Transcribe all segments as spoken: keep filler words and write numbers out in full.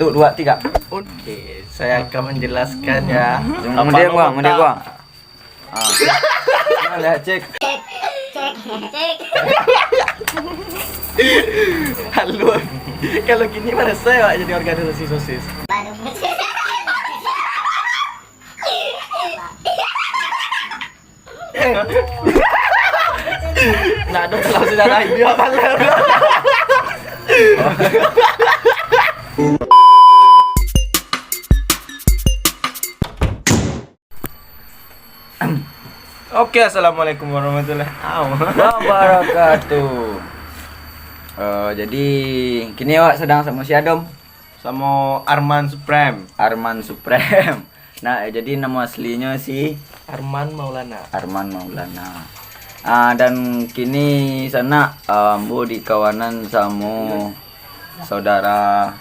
Satu, dua, tiga. Oke, saya akan menjelaskan ya. Yang Apa mudah lo gua, mudah tak? Gua. Ah. Mana, cek. Halo. Kalau gini mana saya awak jadi organisasi sosis? Nak ada dalam sejarah ini apa lah? Oke, assalamualaikum warahmatullahi wabarakatuh. Eh, jadi kini awak sedang samo si Adom. Samo Arman Supreme. Arman Supreme. Nah, eh, jadi namo aslinyo si Arman Maulana. Arman Maulana. Ah, dan kini sanak, ah, ambo dikawanan samo saudara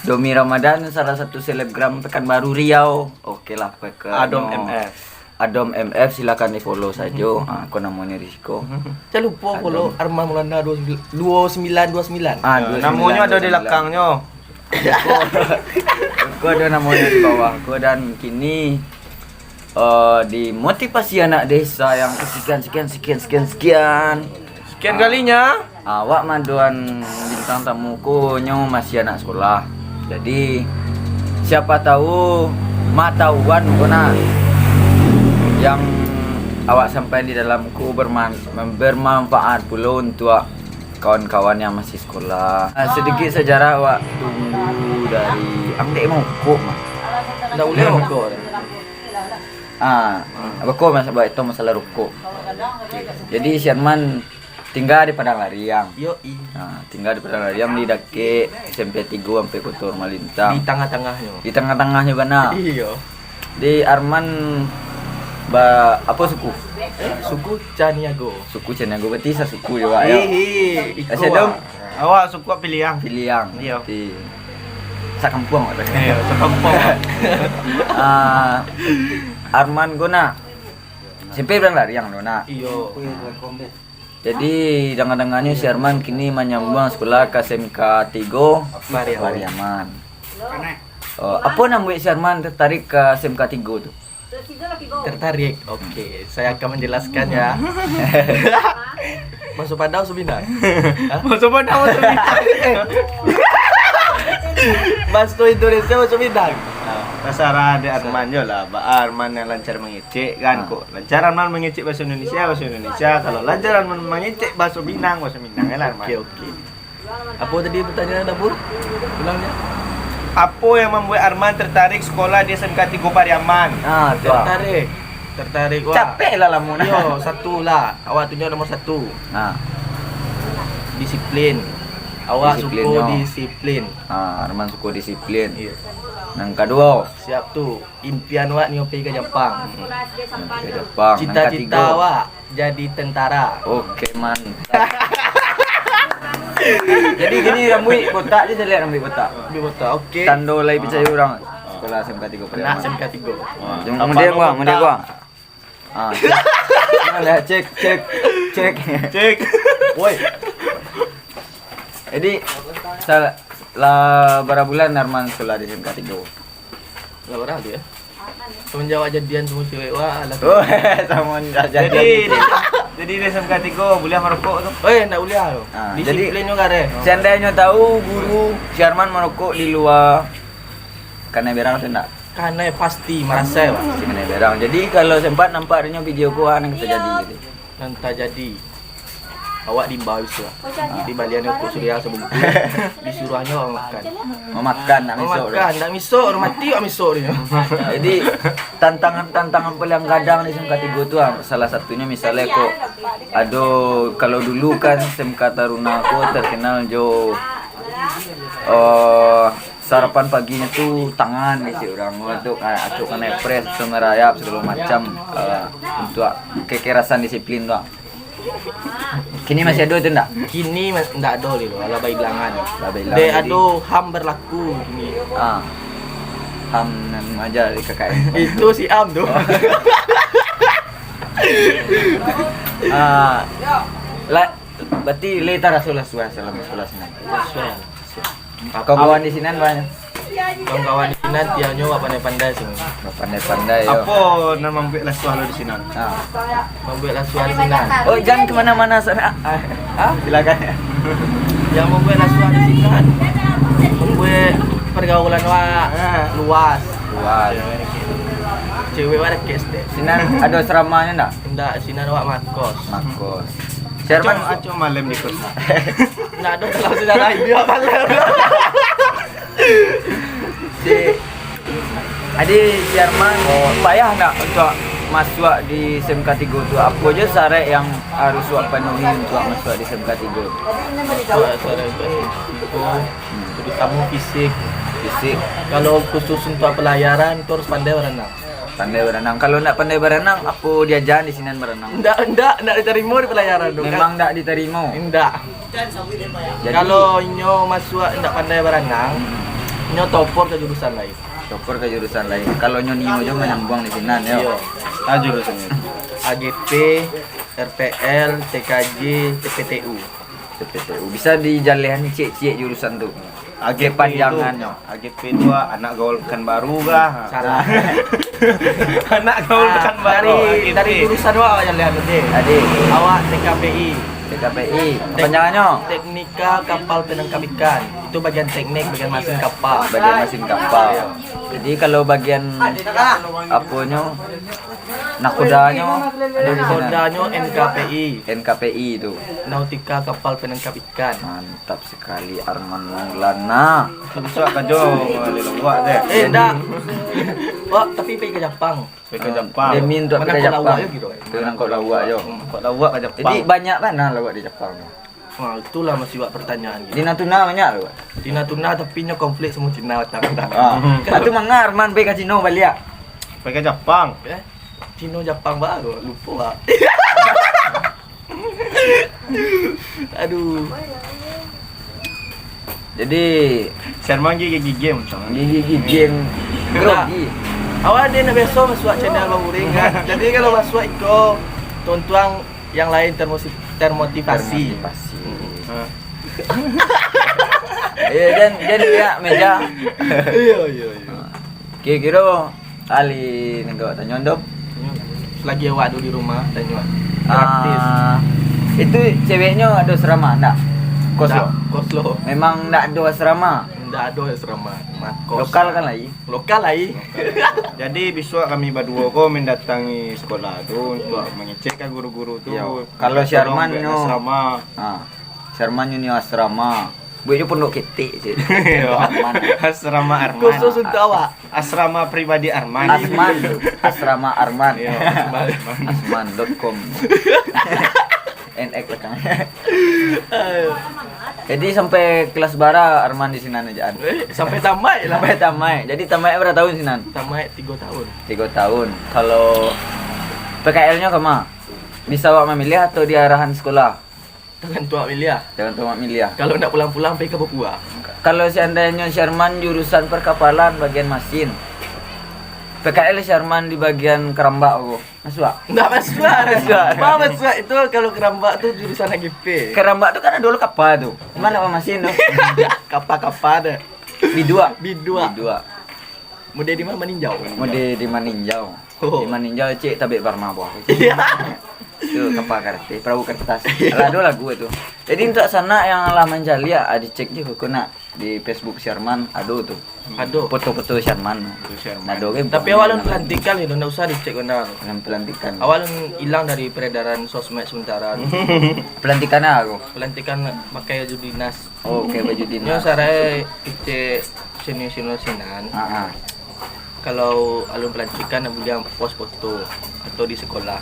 Domi Ramadan, salah satu selebgram Pekanbaru Riau. Oke lah, Pekan Adom M F. Adom M F, silakan di-follow sajo. Ah, ko namonyo di siko. Jan lupo follow Arman Maulana dua sembilan dua sembilan. Ah, Ya, dua sembilan, namonyo ada di dua sembilan. Lakangnyo. Ko ada namonyo di bawah ko, dan kini, eh, dimotivasi anak desa yang kesekian, sekian, sekian, sekian, sekian. Sekian kalinya. Awak madoan bintang tamu ko nyo masih anak sekolah. Jadi, siapa tahu matahuan ko nah yang awak sampaikan di dalam ko berman-, bermanfaat pulo untuk kawan-kawan yang masih sekolah. Ah, sedikit sejarah awak tunggu dari Angdek Mokok mah. Ndak ulih rokok. Ah, beko mas-, buat itu masalah rokok. Jadi si Arman tinggal di Padang Lariang. Yo, i. Ah, tinggal di Padang Lariang di dakek S M P tigo sampai Kota Malintang. Di tangah-tangahnyo. Di tangah-tangahnyo bana. Iyo. Di Arman ba-, apo suku? Eh, suku Caniago. Suku Caniago, berarti sasuku jo, Wak, yo? Ih, ih, iko, Asyik dong. Wak. Awak suku Piliang. Piliang. Iyo. Berarti sakampuang, Wak, tu. Iyo, sakampuang, Wak. Ah, Arman ko nak. S M P Padang Lariang tu nak. Iyo. Jadi, danga-danganyo si Arman kini manyambuang sekolah ka S M K tigo Pariaman. Pariaman. Oh, apo nan buek si Arman tertarik ka S M K tigo tu? Tertarik? Oke, saya akan menjelaskan ya. Baso Padang, baso Minang. Hah? Baso Padang, baso Minang. Baso Indonesia, baso Minang. Tasarah dek Arman jo lah. Ba Arman yang lancar mangecek kan, Ah. kok. Lancar Arman mangecek baso Indonesia, baso Indonesia. Kalau lancar Arman mangecek baso Minang, baso Minang kan, Arman. Oke, oke. Apo tadi pertanyaan, Abul? Ulang, ya. Apo yang mambuek Arman tertarik sekolah di S M K tigo Pariaman? Ah, tu, ah. Tertarik. Tertarik, wah. Capek lah lamo nah. Yo, satu lah. Awak tunjuk nomor satu. Nah. Disiplin. Awak suko Disiplinnyo. disiplin. Ah, Arman suko disiplin. Iyo. Nan kaduo? Siap tu. Impian wak nio pai ka Japang. Nio pai ka Japang. Nan Cita-cita katigo? Wak jadi tentara. Oke, mantap. Jadi kini rambuik botak je, saya lihat rambuik botak. Rambuik botak, oke. Tando lai picayo urang. Sekolah S M K tigo Anak Pariaman. S M K tigo. Wah. Jom, Apa kemudian lo gua, kemudian botak? Gua. Ah, cek. Nah, cek, cek, cek. Cek. Woi. Jadi, sal-, lah bara bulan Arman sekolah di S M K tigo? Lah bara tu ya. Semenjak awak jadian samo cewek wak lah. Oh, semenjak jadian. Jadi, di, jadi di S M K tigo buliah marokok tu? Eh, ndak buliah tu. Ah, jadi, Disiplin juga deh. Seandainyo tahu guru si Arman marokok di lua, kanai berang tu ndak? Kanai pasti marasai, Pak. Pasti kanai berang. Jadi, kalau sempat nampak adonyo video ko, ah, nan tajadi gitu. Nan tajadi. Awak diimbau isuak. Di balian rokok Surya sabungkus. Disuruahnyo awak makan. Mamakan, nak misok tu. Mamakan, nak misok, urang mati awak misok tu. Jadi, tantangan-tantangan paling gadang di S M K tigo tu, ah, salah satunyo misalnyo kok ado, kalau dulu kan S M K Taruna ko terkenal jo, eh, sarapan paginyo tu tangan isi urang tu, kan, acok kanai pres, atau merayap, segalo macam, eh, untuak kekerasan disiplin tu. Kini masih ado tu ndak? Kini ma-, ndak ado lagi, alah bailangan. Lah bailangan. Dek jadi ado HAM berlaku kini. Ah. HAM nan aja di K K N. Itu si am tu. Oh. Ah. Lah, berarti lai taraso lah suah salamo sekolah sinan. Suah. Kawan-kawan di sinan banyak. Kawan-kawan di sinan tianyo wak pandai-pandai sih. Pandai-pandai yo. Apo nan mambuek lasuah lo di sinan? Ah. Mambuek lasuah di sinan. Oh, jangan kemana-mana sana. Ah, silakan. Yang mambuek lasuah di sinan, mambuek pergaulan wak luas. Luas. Cewek wak deket stek. Sinan ado asramanyo ndak? Ndak, sinan wak makos. Makos. Siapa? Acok, acok malam di kos. Ndak ado dalam sejarah ini apa lah. Si, adi si Arman, payah ndak untuak masuak di S M K tigo tu? Apo jo syarat yang harus wak panuhi untuak masuak di S M K tigo? Syarat-syarat itu, terutama fisik. Fisik. Kalau khusus untuak pelayaran, tu harus pandai baranang. Pandai baranang. Kalau ndak pandai baranang, apo diajakan di sinan baranang? Ndak, ndak, ndak ditarimo di pelayaran tu, kan? Memang ndak ditarimo? Ndak. Jadi, kalau inyo masuak ndak pandai baranang, inyo topor ka jurusan lain. Topor ka jurusan lain. Kalau nyo nio jo manyambuang di sinan, yo. Iyo. Ah, jurusan itu. A G P, R P L, T K J, T P T U. T P T U. Bisa dijalehkan ciek-ciek jurusan tu. A G P tu, kepanjangannyo. A G P tu, ah, anak gaul Pekanbaru kah? Salah. Anak gaul Pekanbaru, dari, A G P. Dari jurusan awak yang lihat tadi. Tadi. Awak T K P I. T K P I. Tek-, kepanjangannyo? Teknika Kapal Penangkap Ikan. Itu bagian teknik, bagian masin kapal. Bagian masin kapal. Jadi kalau bagian aponyo, nakodanyo, ado di sinan? Nakodanyo N K P I. N K P I tu. Nautika Kapal Penangkap Ikan. Mantap sekali Arman Maulana. Masuak ka jo ngali lawak deh. Eh, ndak. Wak, tapi pai ka Japang. Pai ka Japang. Demi untuak pai ka Japang. Manangkok lawak yo, kiro. Manangkok lawak yo. Hmm. Manangkok lawak ka Japang. Jadi, banyak bana lawak di Japang tu? Wah, itulah masih wak pertanyaan gitu. Di Natuna banyak lawak? Di Natuna, tapi nyo konflik samo Cina batang. Ah. Itu manga Arman pai ka Cino baliak? Pai ka Japang. Eh? Cino Japang baru, lupo, Pak. Aduh. Jadi, Sherman gigi-gigi macam. Gigi-gigi yang grogi. Awak ado nak biaso masuak channel Bang Uring, kan. Jadi, kalau masuak iko, tontuang yang lain termosi-, termotivasi. Termotivasi. Hmm. Iyo, jan, jan liak meja. Iyo, iyo, iyo. Kiro-kiro Alih nan ka awak tanyo, Dok? Selagi awak ado di rumah, tanyo. Gratis. Ah, itu ceweknyo ado asrama, ndak? Kos lo? Ndak, kos lo. Memang ndak ado asrama? Ndak ado asrama. Makos. Lokal kan lai? Lokal lai. Jadi, bisuak kami baduo ko mandatangi sekolah tu untuak mangecek ka guru-guru tu. Iyo. Kalau si Arman nyo asrama. Ah. Si Arman nyo asrama. Buek jo pondok ketek, cik. Iyo. Arman. Asrama Arman. Khusus untuak awak. Asrama pribadi Arman. Asman. Asrama Arman. Iyo, Asman. Asman dot com. N X belakang. Jadi, sampai kelas bara Arman di sinan ajaan? Eh, sampai tamaik lah. Sampai tamaik. Jadi, tamaik bara tahun sinan? Tamaik tigo tahun. Tigo tahun. Kalau P K L-nyo kama? Bisa awak mamiliah atau di arahan sekolah? Tagantuang awak miliah. Tagantuang awak miliah. Kalau ndak pulang-pulang, pai ka Papua. Kalau seandainyo si Arman jurusan perkapalan bagian masin, P K L si Arman di bagian karambak ko, masuak? Ndak masuak. Masuak. Ma masuak itu, kalau karambak tu jurusan A G P. Karambak tu kan ado lo kapa tu. Cuma nak masin tu. Kapa-kapa deh. Biduak. Biduak. Biduak. Mode di ma, maninjau? Mode di maninjau. Oh. Di maninjau, cek tabek barma buah. Iyo. Tu kapa karate, perahu kertas. Alah, ado lagu tu. Jadi, untuak sanak yang lah mancaliak, ah, dicek juo ko nak di Facebook si Arman, ado tu. Ado. Foto-foto si Arman. Foto si Arman. Ado ke? Tapi awak alun pelantikan itu, ndak usah dicek bana. Alun pelantikan. Awak alun ilang dari peredaran sosmed sementara. Pelantikan apo? Pelantikan pakai baju dinas. Oh, pakai baju dinas. Nyo sarai kecek senior-senior sinan. Ha, ha. Kalau alun pelantikan, nak buliah post foto atau di sekolah.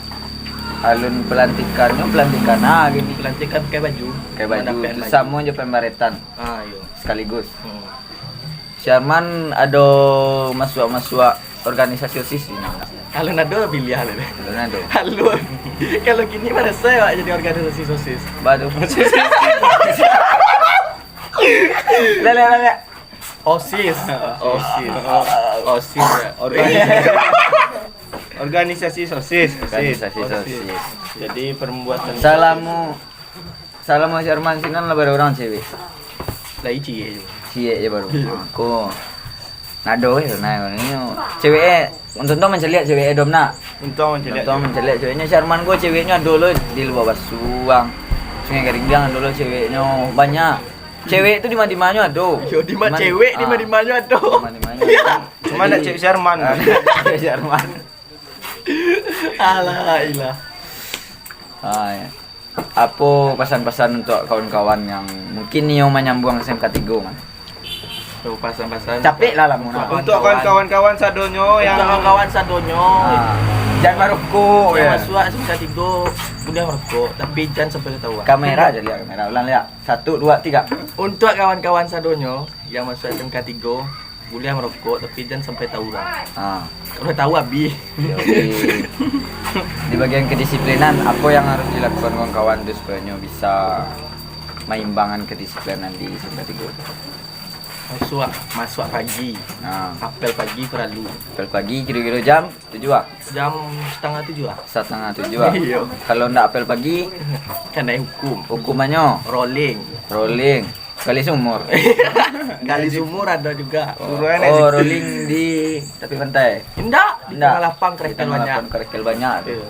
Alun pelantikan, nyo pelantikan ah gini. Pelantikan pakai baju. Pakai baju, mandapek tu baju. Samo jo pembaretan. Ah, iyo. Sekaligus. Hmm. Si Arman ado masuak-masuak organisasi OSIS di nyo? Alun ado, biliah lah. Alun ado. Alun. Kalau kini maraso awak jadi organisasi OSIS? Baru. Lah, lah, lah, lah. OSIS. OSIS. OSIS, ya. Organisasi. Organisasi OSIS. Organisasi OSIS. Jadi, perbuatan Salamo, salamo si Arman sinan lah bara urang cewek? Lah, ciek je. Ciek je baru. Iyo. Aku nado eh, nah, ni cewek eh, untuang tu mancaliak cewek eh, dom nak. Untuang mancaliak. Untuang mancaliak ceweknyo, si Arman ko ceweknyo ado lo di Lubuak Basuang. Sungai Garinggang ado lo ceweknyo, banyak. Cewek tu di ma-di manyo ado. Yo, di ma-, cuman, cewek di ah, ma-di manyo ado. Di ma-di manyo ado. Cuma nak cewek si Arman. Ah, cewek si Arman. Alah, ilah. Ah, ya. Apo pasan-pasan untuak kawan-kawan yang mungkin nio manyambuang S M K tigo, Man? Yo, pasan-pasan. Capek lah, lah, untuak Muna. Untuak kawan-kawan sadonyo yang untuak kawan-kawan sadonyo. Ah, jan marokok, yang ya. Masuak S M K tigo, buliah marokok, tapi jan sampai ketahuan. Kamera aja lihat, kamera. Ulang lihat. Satu, dua, tiga. Untuak kawan-kawan sadonyo yang masuak S M K tigo, buliah marokok, tapi jan sampai tahu urang. Ah. Kalau tahu, abih. Yo, di, di bagian kedisiplinan, apo yang harus dilakukan kawan-kawan tu supayo nyo bisa maimbangkan kedisiplinan di S M K tigo? Masuak, masuak pagi. Ah. Apel pagi paralu. Apel pagi kiro-kiro jam tujuah ah? Jam satangah tujuah ah. Satangah tujuah ah? Iyo. Kalau ndak apel pagi? Kanai hukum. Hukumannyo? Rolling. Rolling. Gali sumur. Gali sumur ado juga. Oh, rolling di tapi pantai? Indak, di tangah lapang, kerekel banyak. Di tangah lapang, kerekel banyak tu. Iyo.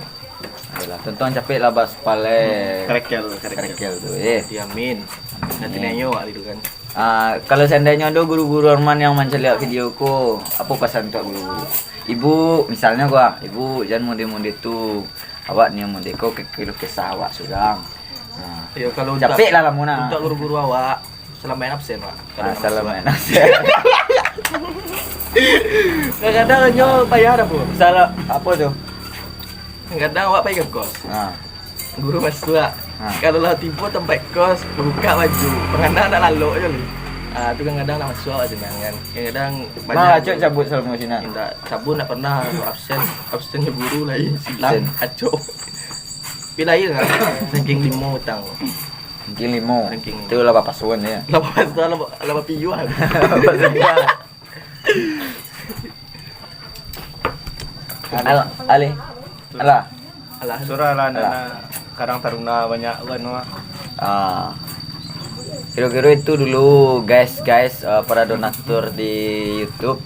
Ayolah, tonton capek lah, Bas Palek. Hmm, kerekel, kerekel. Kerekel tu, eh. Diamin. Nanti nengok gitu kan. Ah, kalau seandainyo ado guru-guru Arman yang mancaliak video ko, apo pasan untuak guru-guru? Ibu, misalnyo ko ah, ibu, jan mode-mode tu. Awak nio mode ko, keluh kesah awak surang. Ah. Yo, kalau capek lah, lah, Muna. Untuak guru-guru awak, salam main absen, Pak. Ah, salam main absen. Kadang-kadang nyo payah dah, Bu. Salam, apo tu? Kadang awak pai ka kos. Ah. Guru masuak. Ha. Kalau lah tibo tampek kos, buka baju. Pangana nak lalok je ni. Ah, tu kadang-kadang nak masuak awak sinan kan. Kadang-kadang banyak. Nah, acok cabut selama sinan. Indak, cabut ndak pernah, absen, absen guru lain silang. Absen. Acok. Tapi lain lah. Ranking limo utang. Ranking limo. Ranking limo. Tu lah bapasuan je. Lah bapasuan, lah ba-, lah bapiuah. Bapasuan. Al-, alih. Alah. Alah. Surah lah, anak-anak Karang Taruna banyak kan, wah. Ah. Kiro-kiro itu dulu, guys, guys, eh, para donatur di YouTube.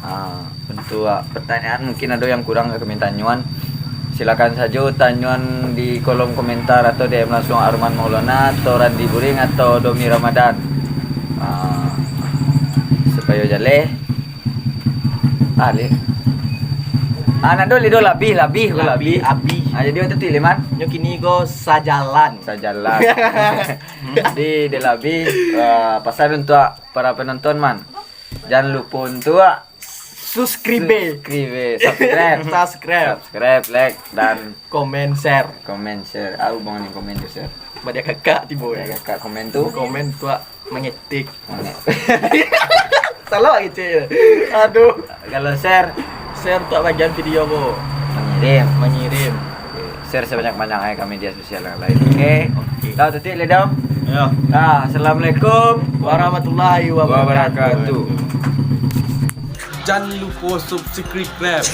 Ah, untuk, ah, pertanyaan mungkin ado yang kurang kami tanyoan. Silakan sajo tanyoan di kolom komentar atau D M langsung Arman Maulana atau Randi Buring atau Domi Ramadan. Ah, supayo jaleh. Ah, li. Ah, nak do, li do, labih, labih, ko labih. Labih, abih. Ah, jadi waktu tu, Liman? Nyo kini ko sajalan. Sajalan. Jadi, dia labih, ah, pasan untuak para penonton, Man. Jan lupo untuak subscribe. Subscribe, subscribe. Subscribe. Subscribe, like, dan komen, share. Komen, share. Ah, hubungan yang komen tu, share. Badiak kakak tibo. Badiak kakak komen tu. Komen tu, ah, mangetik. Mangetik. Salah kecek. Aduh. Kalau share. Share tu bagian video ko. Mangirim. Mangirim. Oke. Share sebanyak-banyak, eh, ka media sosial yang lain. Oke. Oke. Dah, tutup le, Dam. Ya. Ah, assalamualaikum warahmatullahi wabarakatuh. Wabarakatuh. Jan lupo subscribe.